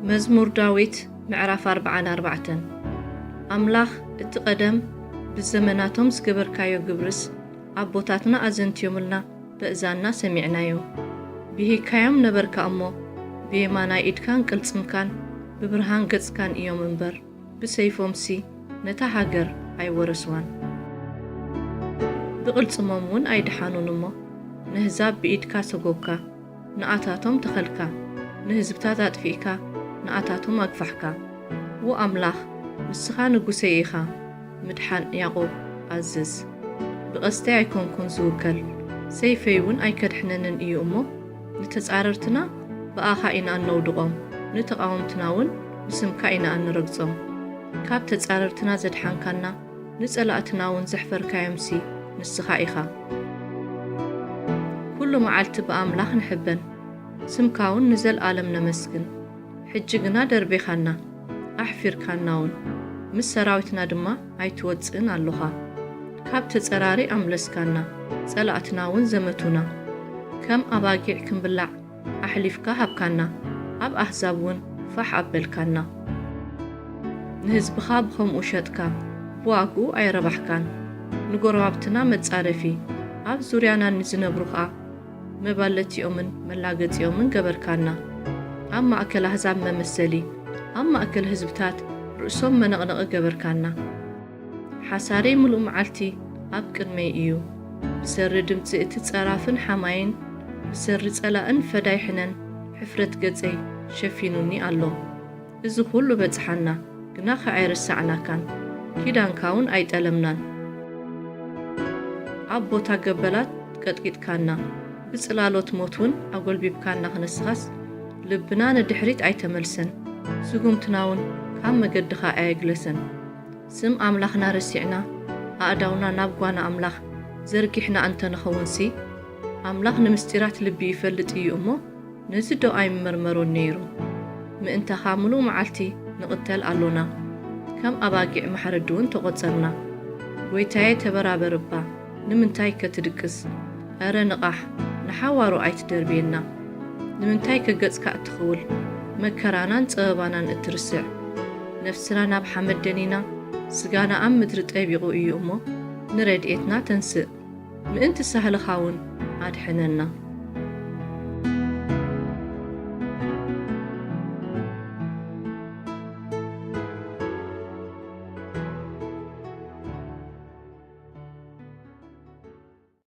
መዝሙር ዳዊት ምዕራፍ ኣርብዓን ኣርባዕተን። ኣምላኽ እቲ ቀደም ብዘመናቶም ዝገበርካዮ ግብርስ ኣቦታትና ኣዘንትዮምልና በእዛንና ሰሚዕናዮ። ብሂግካዮም ነበርካ እሞ ብየማናይ ኢድካን ቅልጽምካን ብብርሃን ገጽካን እዮም እምበር ብሰይፎምሲ ነታ ሃገር ኣይወረስዋን። ብቕልጽሞም እውን ኣይደሓኑን እሞ፣ ነህዛብ ብኢድካ ሰጎግካ፣ ንኣታቶም ተኸልካ፣ ንህዝብታት ኣጥፊእካ፣ ንኣታቶም ኣግፋሕካ። ዎ ኣምላኽ፣ ንስኻ ንጉሰይ ኢኻ፣ ምድሓን ያዕቆብ ኣዝዝ። ብቐስተይ ኣይኮንኩን ዝውከል፣ ሰይፈይ እውን ኣይከድሕነንን እዩ እሞ፣ ንተጻረርትና ብኣኻ ኢና እነውድቖም፣ ንተቓወምትና እውን ብስምካ ኢና እንረግጾም። ካብ ተጻረርትና ዘድሓንካና፣ ንጸላእትና እውን ዘሕፈርካዮምሲ ንስኻ ኢኻ። ኩሉ መዓልቲ ብኣምላኽ ንሕበን፣ ስምካ እውን ንዘለኣለም ነመስግን። ሕጂ ግና ደርቤኻና፣ ኣሕፊርካና እውን፣ ምስ ሰራዊትና ድማ ኣይትወጽእን ኣሎኻ። ካብ ተጸራሪ ኣምለስካና፣ ጸላእትና እውን ዘመቱና። ከም ኣባጊዕ ክንብላዕ ኣሕሊፍካ ሃብካና፣ ኣብ ኣህዛብ እውን ፋሕ ኣበልካና። ንህዝብኻ ብኸምኡ ሸጥካ፣ ብዋግኡ ኣይረባሕካን። ንጎረባብትና መጻረፊ፣ ኣብ ዙርያና ንዝነብሩ ኸኣ መባለቲኦምን መላገጺኦምን ገበርካና። ኣብ ማእከል ኣህዛብ መመሰሊ፣ ኣብ ማእከል ህዝብታት ርእሶም መነቕነቒ ገበርካና። ሓሳረይ ምሉእ መዓልቲ ኣብ ቅድመይ እዩ። ብሰሪ ድምጺ እቲ ጸራፍን ሓማይን፣ ብሰሪ ጸላእን ፈዳይ ሕነን፣ ሕፍረት ገጸይ ሸፊኑኒ ኣሎ። እዚ ኹሉ በጽሓና፣ ግናኸ ኣይረሳዕናካን፣ ኪዳንካ እውን ኣይጠለምናን። ኣብ ቦታ ገበላት ቀጥቂጥካና፣ ብጽላሎት ሞት እውን ኣጎልቢብካና ክነስኻስ፣ ልብና ንድሕሪት ኣይተመልሰን፣ ስጉምትና እውን ካብ መገድኻ ኣየግለሰን። ስም ኣምላኽና ረሲዕና፣ ኣእዳውና ናብ ጓና ኣምላኽ ዘርጊሕና እንተ ንኸውንሲ፣ ኣምላኽ ንምስጢራት ልቢ ይፈልጥ እዩ እሞ፣ ነዚ ዶ ኣይምመርመሮን ነይሩ? ምእንታኻ ምሉእ መዓልቲ ንቕተል ኣሎና፣ ከም ኣባጊዕ ማሕረዲ እውን ተቖጸርና። ጐይታየ፣ ተበራበር እባ፣ ንምንታይከ ትድቅስ? ኣረ ንቓሕ፣ ንሓዋሩ ኣይትደርብየና። ንምንታይከ ገጽካ እትኽውል? መከራናን ጸበባናን እትርስዕ? ነፍስና ናብ ሓመድ ደኒና፣ ስጋና ኣብ ምድሪ ጠቢቑ እዩ እሞ፣ ንረድኤትና ተንስእ፣ ምእንቲ ሳህልኻ እውን ኣድሕነና።